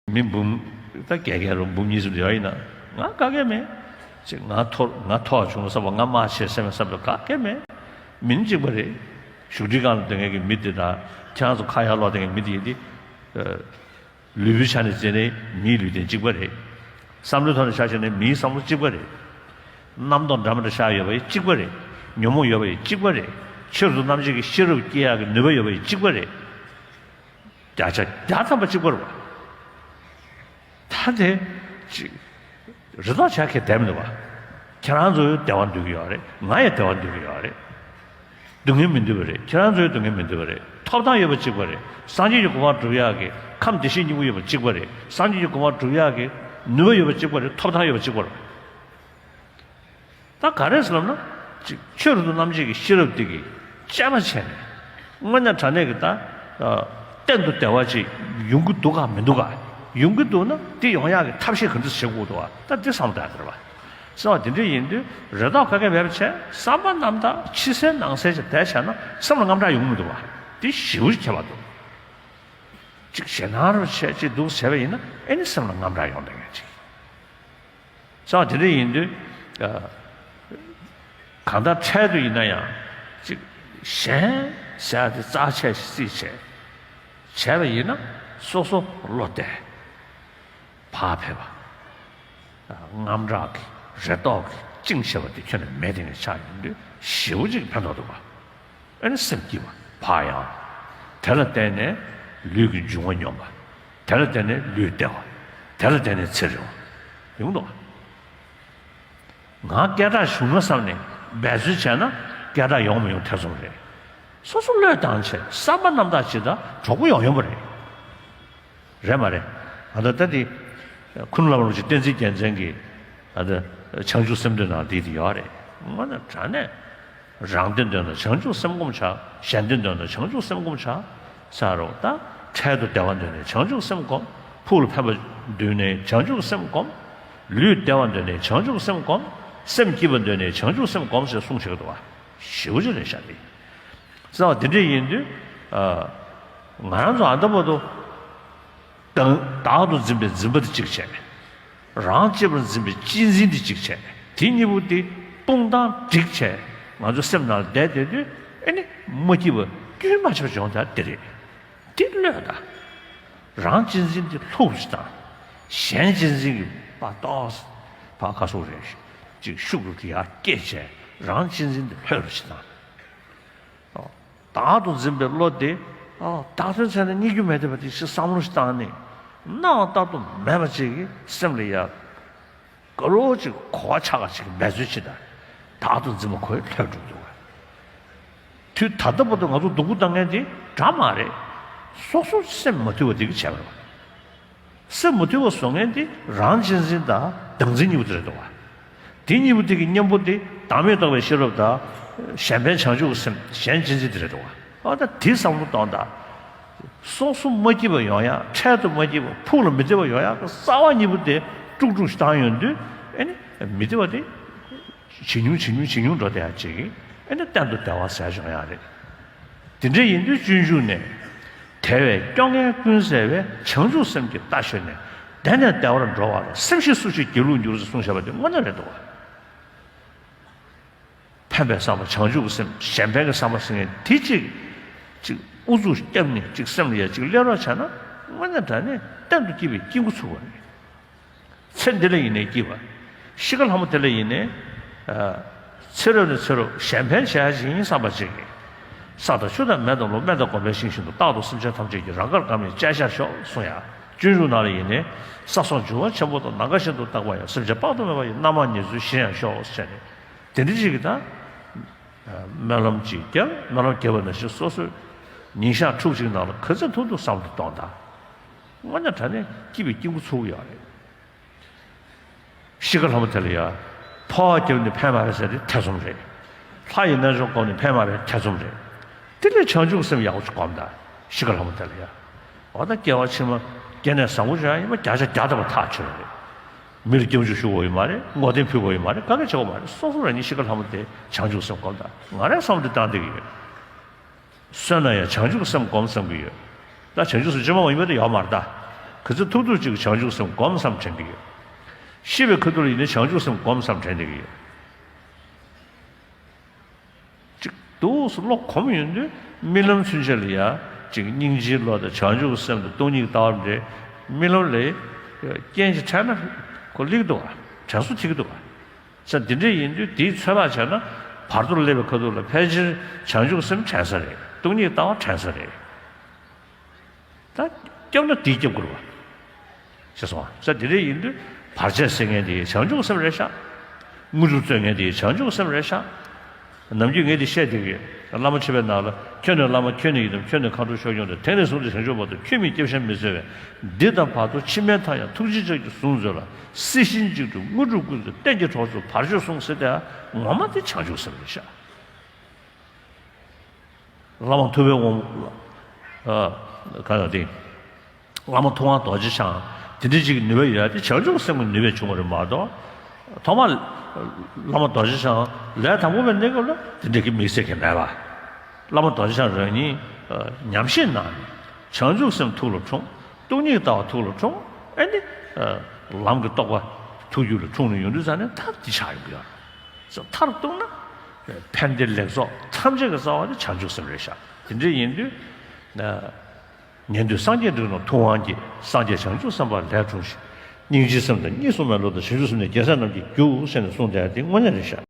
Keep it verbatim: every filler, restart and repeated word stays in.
མི་འབུམ་ད་བརྒྱད་བརྒྱ་རུ་འབུམ་གཉིས་གསུམ་དེ་ཡོད་ཡིན་ན། ང་དགའ་གི་མེད། ཅིག་ང་ཐོར་ང་ཐོར་བྱུང་བསམ་པ། ང་དམག་ཆེ་སེམས་བསམ་པ་དགའ་གི་མེད། མིན་གཅིག་པ་རེད། བཞུགས་ཁྲི་སྒང་ལ་སྡོད་མཁན་གྱི་མི་དེ་དང་ཁྱེད་རང་ཚོ་ཁ་ཡར་ལོག་སྡོད་མཁན་མི་དེ་ཡིན་ཏེ། ལུས་པོའི་ཆ་ནས་བརྩིས་ནས་མིའི་ལུས་རྟེན་གཅིག་པ་རེད། བསམ་བློའི་ཐོག་ནས་ཆ་བཞག་ནས་མིའི་བསམ་བློ་གཅིག་པ་རེད། རྣམ་རྟོག་འདྲ་མི་འདྲ་ཤར་ཡོད་པ་ཡི་གཅིག་པ་རེད། ཉོན་མོངས་ཡོད་པ་ཡི་གཅིག་པ་རེད། ཆོས་རབ་ཏུ་རྣམ་འབྱེད་ཀྱི་ཤེས་རབ་སྐྱེ་ཡག་གི་ནུས་པ་ཡོད་པ་ཡི་གཅིག་པ་རེད། བརྒྱ་ཆ་བརྒྱ་ཐམ་པ་གཅིག་པ་རེད་བ། ད་དེ་ཅིག་རེ་དོགས་བྱ་མཁན་བསྡད་མི་འདུག་བ། ཁྱེད་རང་ཚོ་བདེ་བ་འདོད་ཀྱི་ཡོད་རེད། ང་ཡང་བདེ་བ་འདོད་ཀྱི་ཡོད་རེད། སྡུག་བསྔལ་མི་འདོད་པ་རེད། ཁྱེད་རང་ཚོའི་སྡུག་བསྔལ་མི་འདོད་པ་རེད། ཐོབ་ཐང་ཡོད་པ་གཅིག་པ་རེད། སངས་རྒྱས་ཀྱི་གོ་འཕང་སྒྲུབ་ཡག་གི་ཁམས་བདེ་གཤེགས་སྙིང་པོ་ཡོད་པ་གཅིག་པ་རེད། སངས་རྒྱས་ཀྱི་གོ་འཕང་སྒྲུབ་ཡག་གི་ནུས་པ་ཡོད་པ་གཅིག་པ་རེད། ཐོབ་ཐང་ཡོད་པ་གཅིག་པ་རེད། ད་ག་རེ་ཟེར་ལབ་ན། ཅིག་ཆོས་རབ་ཏུ་རྣམ་འབྱེད་ཀྱི་ཤེས་རབ་དེ་གིས་དཔྱད་པ་བྱས་ནས། དངོས་གནས་དྲང་གནས་ཀྱི་ད་གཏན་དུ་བདེ་བ་ཅིག་ཡོང་གི་འདུག་ག་མི་འདུག་ག་ཡོང་གི་འདུག་ན་དེ་ཡོང་ཡག་གི་ཐབས་ཤེས་ག་འདྲ་བྱེད་དགོས་འདུག་ག་ད་འདི་བསམ་བློ་བཏང་ཡག་རེད་བ། བསམ་པ་དེ་འདྲ་ཡིན་དུས་རེ་དོགས་ག་གེ་མེད་པ་བྱས། བསམ་པ་རྣམ་དག་ཕྱི་གསལ་ནང་གསལ་ཅིག་བསྡད་བྱས་ན་སེམས་ལ་དངངས་སྐྲག་ཡོང་གི་མི་འདུག་བ། དེ་ཞེ་པོ་ཅིག་ཁྱད་པར་འདུག་ཅིག་ཞེད་སྣང་རུ་བྱས་ཅིག་འདུག་བྱས་པ་ཡིན་ན་ཨེ་ནི་སེམས་ལ་དངངས་སྐྲག་ཡོང་བསྡད་མཁན་ཅིག་བྱས་པ་དེ་འདྲ་ཡིན་དུས། ཨ། གང་ལྟར་འཕྲལ་དུ་ཡིན་ན་ཡང་ཅིག་གཞན་ཟེར་ཡག་དེ་རྩ་ཆེ་ཞིག་བརྩིས་བྱས། བྱས་པ་ཡིན་ན་སོ་སོ་བློ་བདེ། བག་ཕེབས་པ། དངངས་སྐྲག་གི་རེ་དོགས་ཀྱིས་བཅིངས་བྱས་པ་དེ་ཁྱོན་ནས་མེད་དེ་ངས་ཆགས་ཡོང་དུས་ཞེ་པོ་ཅིག་ཕན་ཐོགས་འདུག་བ། ཨ་ནི་སེམས་སྐྱིད་པ་བག་ཡངས། དེ་ལ་བརྟེན་ནས་ལུས་ཀྱི་འབྱུང་བ་སྙོམས་པ། དེ་ལ་བརྟེན་ནས་ལུས་བདེ་བ། དེ་ལ་བརྟེན་ནས་ཚེ་རིང་བ། ཡོང་འདུག་བ། ང་སྐད་གྲགས་བྱུང་ན་བསམ་ནས་འབད་བརྩོན་བྱས་ན་སྐད་གྲགས་ཡོང་མི་ཡོང་ཐེ་ཚོམ་རེད། སོ་སོ་བློས་བཏང་བྱས་བསམ་པ་རྣམ་དག་ཅིག་དང་གྲོགས་པོ་ཡོང་ཡོང་པ་རེད། རེད་མ་རེད། ཨ་ད་ལྟ་འདི་ཀུན་སློང་རིན་པོ་ཆེ་བསྟན་འཛིན་རྒྱལ་མཚན་གྱིས་ཨ་ད་བྱང་ཆུབ་སེམས་འདོད་ནང་འདི་དེ་ཡོད་རེད། དངོས་གནས་དྲང་གནས་རང་བདེ་འདོད་ན་བྱང་ཆུབ་སེམས་སྒོམ་བྱ། གཞན་བདེ་འདོད་ན་བྱང་ཆུབ་སེམས་སྒོམ་བྱ། ཟེར་རོ། ད་འཕྲལ་དུ་བདེ་བ་འདོད་ནས་བྱང་ཆུབ་སེམས་སྒོམ། ཕུགས་ལ་ཕན་པ་འདོད་ནས་བྱང་ཆུབ་སེམས་སྒོམ། ལུས་བདེ་བ་འདོད་ནས་བྱང་ཆུབ་སེམས་སྒོམ། སེམས་སྐྱིད་པ་འདོད་ནས་བྱང་ཆུབ་སེམས་སྒོམ་ཟེར་གསུངས་བཞག་འདུག་བ། ཞེ་པོ་ཅིག་རེད་ཤག་དེ། ཟེར་བ་དེ་འདྲ་ཡིན་དུས། ཨ། ང་རང་ཚོ་ཨ་ད་བར་དུ། བདག་བདག་ཏུ་འཛིན་པའི་འཛིན་པ་དེ་གཅིག་བྱས། རང་གཅེས་པར་འཛིན་པའི་གཅེས་འཛིན་དེ་གཅིག་བྱས། དེ་གཉིས་པོ་དེ་སྤུངས་དང་བསྒྲིགས་བྱས། ང་ཚོ་སེམས་ནང་ལ་བསྡད་བསྡད་དུས་ཨེ་ནི་མ་སྐྱིད་པ་རྒྱུན་མ་ཆད་པ་བྱུང་ད་དེ་རེད། དེ་བློས་བཏང་། རང་གཅེས་འཛིན་དེ་ལྷུག་ཅིག་བཏང་། གཞན་གཅེས་འཛིན་གྱི་པ་ཏོག་པ་ག་སོག་རེད། ཅིག་ཤུགས་རུ་དེ་ཡར་སྐྱེད་བྱས། རང་གཅེས་འཛིན་དེ་ལྷོད་རུ་ཅིག་བཏང་། བདག་ཏུ་འཛིན་པའི་བློ་དེ། ཨ། བདག་དོན་ཚད་ནས་རྙེད་རྒྱུ་མེད་བསྡད་པ་དེ་ཞིག་བསམ་བློ་ཞིག་བཏང་ནས། སྣང་བ་བཏགས་དུ་མེད་པ་ཅིག་གི་སེམས་ལ་ཡ། ག་རོ་ཅིག་གོ་བ་ཆགས་ཀ་ཅིག་འབད་བརྩོན་བྱེད་ད། བདག་ཏུ་འཛིན་པ་ཁོ་ཡི་ལྷོད་འགྲོ་འདུག་ག་དུས་ད་ལྟ་བར་དུ་ང་ཚོ་སྡུག་པོ་བཏང་མཁན་དེ་དགྲ་མ་རེད། སོ་སོ་སེམས་མ་དུལ་བ་དེ་གིས་བྱས་པ་རེད་བ། སེམས་མ་དུལ་བ་བཟོ་མཁན་དེ་རང་གཅེས་འཛིན་དང་བདག་འཛིན་གཉིས་པོ་དེ་རེད་འདུག་བ། དེ་གཉིས་པོ་དེ་གི་གཉེན་པོ་དེ་བདག་མེད་རྟོགས་པའི་ཤེས་རབ་དང་། གཞན་ཕན་བྱང་ཆུབ་ཀྱི་སེམས། གཞན་གཅེས་འཛིན་དེ་རེད་འདུག་བ། ཨ་ད་དེ་བསམ་བློ་གཏོང་དང་། སོ་སོ་མ་སྐྱིད་པ་ཡོང་ཡ། འཕྲལ་དུ་མ་སྐྱིད་པ། ཕུགས་ལ་མི་བདེ་བ་ཡོང་ཡ་གི་རྩ་བ་གཉིས་པོ་དེ་དཀྲུག་དཀྲུག་ཞིག་བཏང་ཡོང་དུས་ཨེ་ནི་མི་བདེ་བ་དེ། ཇེ་ཉུང་ཇེ་ཉུང་ཇེ་ཉུང་འགྲོ་བསྡད་ཡ་ཅིག་གིས་ཨེ་ནི་གཏན་དུ་བདེ་བ་ཟེར་ཡ་ཡོང་ཡ་རེད། དེ་འདྲ་ཡིན་དུས་སྤྱོད་འཇུག་ནས། དལ་བས་སྐྱོ་ངལ་ཀུན་སེལ་བའི། བྱང་ཆུབ་སེམས་ཀྱི་རྟ་ཞོན་ནས། བདེ་ནས་བདེ་བར་འགྲོ་བར། སེམས་ཤེས་སུ་ཞིག་སྒྱིད་ལུག་འགྱུར་ཟེར་གསུངས་བཞག་པ་དེ་དངོས་གནས་རེད་འདུག་བ། ཕན་པའི་བསམ་པ་བྱང་ཆུབ་ཀྱི་སེམས། གཞན་ཕན་གྱི་བསམ་པ་ཟེར་མཁན་དེ་གཅིག་གཅིག་ཨུ་ཚུགས་བརྒྱབ་ནས་གཅིག་སེམས་ལ་ཡ་གཅིག་སླེབས་རོགས་བྱས་ན་དངོས་གནས་དྲང་གནས་གཏན་དུ་སྐྱིད་པའི་སྐྱིད་འགོ་ཚུགས་པ་རེད། ཚེ་འདི་ལ་ཡིན་ནའི་སྐྱིད་པ། ཤི་ཁ་ལྷ་མོ་དེ་ལ་ཡིན་ནའི། ཨ། ཚེ་རབས་ནས་ཚེ་རབས་གཞན་ཕན་བྱ་ཡ་ཞིག་ཡིན་བསམ་པ་ཅིག་གིས། ས་དང་ཆུ་དང་མེ་དང་རླུང་། སྨན་དང་སྒོམ་པའི་ཤིང་བཞིན་དུ། རྟག་ཏུ་སེམས་ཅན་ཐམས་ཅད་ཀྱི། རང་དགར་དགའ་མི་སྤྱད་བྱར་ཤོག་གསུང་ཡ། སྤྱོད་འཇུག་ནང་ལ་ཡིན་ནའི། ས་སོགས་འབྱུང་བ་ཆེན་པོ་དང་། ནམ་མཁའ་བཞིན་དུ་རྟག་པར་ཡང་། སེམས་ཅན་དཔག་ཏུ་མེད་པ་ཡི། རྣམ་མང་ཉེར་འཚོའི་གཞི་ཡང་ཤོག་ཟེར་ནས། དེ་འདྲ་ཅིག་གིས་ད། སྨོན་ལམ་ཅིག་བརྒྱབ། སྨོན་ལམ་བརྒྱབ་པ་ནང་བཞིན་སོ་སོའི་ཉིན་ཞག་ཕྲུགས་གཅིག་ནང་ལ་ག་ཚོད་ཐུབ་ཐུབ་བསམ་བློ་གཏོང་དང་། དངོས་གནས་དྲང་གནས་སྐྱིད་པའི་སྐྱིད་འགོ་ཚུགས་ཡོད་རེད། ཤི་ཁ་ལྷ་མོ་དེ་ལ་ཡ། འཕོ་བ་བརྒྱབ་ནས་ཕན་མ་རེད་ཟེར་དེ་ཐེ་ཚོམ་རེད། ལྷ་ཡི་རྣལ་འབྱོར་བསྒོམས་ནས་ཕན་མ་རེད་ཐེ་ཚོམ་རེད། དེ་ལས་བྱང་ཆུབ་སེམས་ཡག་པོ་ཅིག་བསྒོམ་དང་། ཤི་ཁ་ལྷ་མོ་དེ་ལ་ཡ། འོ་ད་སྐྱེ་བ་ཕྱི་མ་སྐྱེ་གནས་བཟང་པོ་ཅིག་ཡིན་པ་བརྒྱ་ཆ་བརྒྱ་ཐམ་པ་ཐག་ཆོད་རེད། མི་ལ་སྐྱབས་འཇུག་ཞུ་དགོས་ཡོད་མ་རེད། བསྔོ་རྟེན་ཕུལ་དགོས་ཡོད་མ་རེད། ག་གེ་བྱེད་དགོས་མ་རེད། སོ་སོ་རང་ཉིད་ཤི་ཁ་ལྷ་མོ་དེ་བྱང་ཆུབ་སེམས་བསྒོམ་དང་། ང་རང་བསམ་བློ་དེ་བཏང་བསྡད་ཀྱི་ཡོད། གསོན་ན་ཡང་བྱང་ཆུབ་སེམས་བསྒོམ་བསམ་གྱི་ཡོད། ད་བྱང་ཆུབ་སེམས་ཅི་མ་མ་ཡིན་པ་དེ་ཡོད་མ་རེད་ད། ག་ཚོད་ཐུབ་ཐུབ་ཅིག་བྱང་ཆུབ་སེམས་སྒོམ་བསམ་དྲན་གྱི་ཡོད། ཤི་བའི་ཁ་ཐུག་ལ་ཡིན་ན་བྱང་ཆུབ་སེམས་སྒོམ་བསམ་དྲན་བསྡད་ཀྱི་ཡོད། ཅིག་འདུག་སེ་བློ་གོམས་ཡོང་དུས་རྨི་ལམ་ཚུན་ཆད་ལ་ཡ་ཅིག་སྙིང་རྗེའི་བློ་དང་བྱང་ཆུབ་སེམས་དང་སྟོང་ཉིད་ལྟ་བ་འདྲེ། རྨི་ལམ་ལ་རྐྱེན་ཅིག་འཕྲད་ན་ཁོ་སླེབས་འདུག་ག་དྲན་གསོ་ཐེབས་ཀྱི་འདུག་ག་ས་འདི་འདྲ་ཡིན་དུས་དེའི་ཚོད་དཔག་བྱས་ན་བར་དོར་སླེབས་པའི་ཁ་ཐུག་ལ་ཕལ་ཆེར་བྱང་ཆུབ་སེམས་དྲན་ས་རེད། སྟོང་ཉིད་ལྟ་བ་དྲན་ས་རེད། ད་སྐྱབས་ན་དེའི་སྐྱབས་དགོས་རེད་པ། ཤེས་སོང་ང་། ས་དེ་འདྲ་ཡིན་དུས་བར་ཆད་སེལ་མཁན་དེ་བྱང་ཆུབ་སེམས་རེད་ཤག་དངོས་གྲུབ་སྩོལ་མཁན་དེ་བྱང་ཆུབ་སེམས་རེད་ཤག་ནམ་རྒྱུན་ངས་དེ་བཤད་བསྡད་ཀྱི་ཡོད། བླ་མ་མཆོད་པའི་ནང་ལ། ཁྱོད་ནི་བླ་མ་ཁྱོད་ནི་ཡི་དམ་ཁྱོད་ནི་མཁའ་འགྲོ་ཆོས་སྐྱོང་སྟེ། དེང་ནས་བཟུང་སྟེ་བྱང་ཆུབ་བར་དུ་ཁྱོད་མིན་སྐྱབས་གཞན་མི་འཚོལ་བས། འདི་དང་བར་དོ་ཕྱི་མའི་མཐའ་ཡང་ཐུགས་རྗེའི་ཕྱག་རྒྱས་གཟུངས་མཛོད་ལ། སྲིད་ཞིའི་འཇིགས་སྒྲོལ་དངོས་གྲུབ་ཀུན་སྩོལ་གཏན་གྱི་གྲོགས་ཚོ་བར་ཆད་སྲུངས་ཟེར་དེ་ངོ་མ་དེ་བྱང་ཆུབ་སེམས་རེད་ཤག་བླ་མ་ཐུབ་པའི་དབང་། ཨ། ག་ལ་དེ། བླ་མ་ཐུབ་དབང་རྡོ་རྗེ་འཆང་དེ་འདྲ་ཅིག་གི་ནུས་པ་ཡོད་ཡ་དེ་བྱང་ཆུབ་སེམས་ཀྱི་ནུས་པས་བྱུང་བ་རེད་མ་གཏོགས། ཐོག་མར་བླ་མ་རྡོ་རྗེ་འཆང་ལས་དང་པོ་པའི་གནས་སྐབས་ལ་དེ་འདྲ་གི་དམིགས་བསལ་གྱི་མེད་པ། བླ་མ་རྡོ་རྗེ་འཆང་རང་ཉིད་ཉམས་བཞེས་གནང་ནས་བྱང་ཆུབ་སེམས་ཐུགས་ལ་འཁྲུངས། སྟོང་ཉིད་ལྟ་བ་ཐུགས་ལ་འཁྲུངས། ཨེ་ནི། ལམ་གྱི་རྟོགས་པ་ཐུགས་རྒྱུད་ལ་འཁྲུངས་ནས་ཡོང་དུས་ཙང་ནས་མཐར་འདི་ཆགས་ཡོང་གི་ཡོད་རེད། མཐར་གཏུགས་ན། ཕན་བདེ་ལེགས་ཚོགས་ཐམས་ཅད་ཀྱི་རྩ་བ་ནི་བྱང་ཆུབ་སེམས་རེད་ཤག་དེ་འདྲ་ཡིན་དུས། ཉན་ཐོས་སངས་རྒྱས་འབྲིང་རྣམས་ཐུབ་དབང་གིས། སངས་རྒྱས་བྱང་ཆུབ་སེམས་དཔའ་ལས་འཁྲུངས་ཤིང་། སྙིང་རྗེའི་སེམས་དང་གཉིས་སུ་མེད་བློ་དང་། བྱང་ཆུབ་སེམས་ནི་རྒྱལ་སྲས་རྣམས་ཀྱི་རྒྱུ། ཟེར་ནས་གསུངས་བསྡད་དེ་དངོས་གནས་རེད་ཤག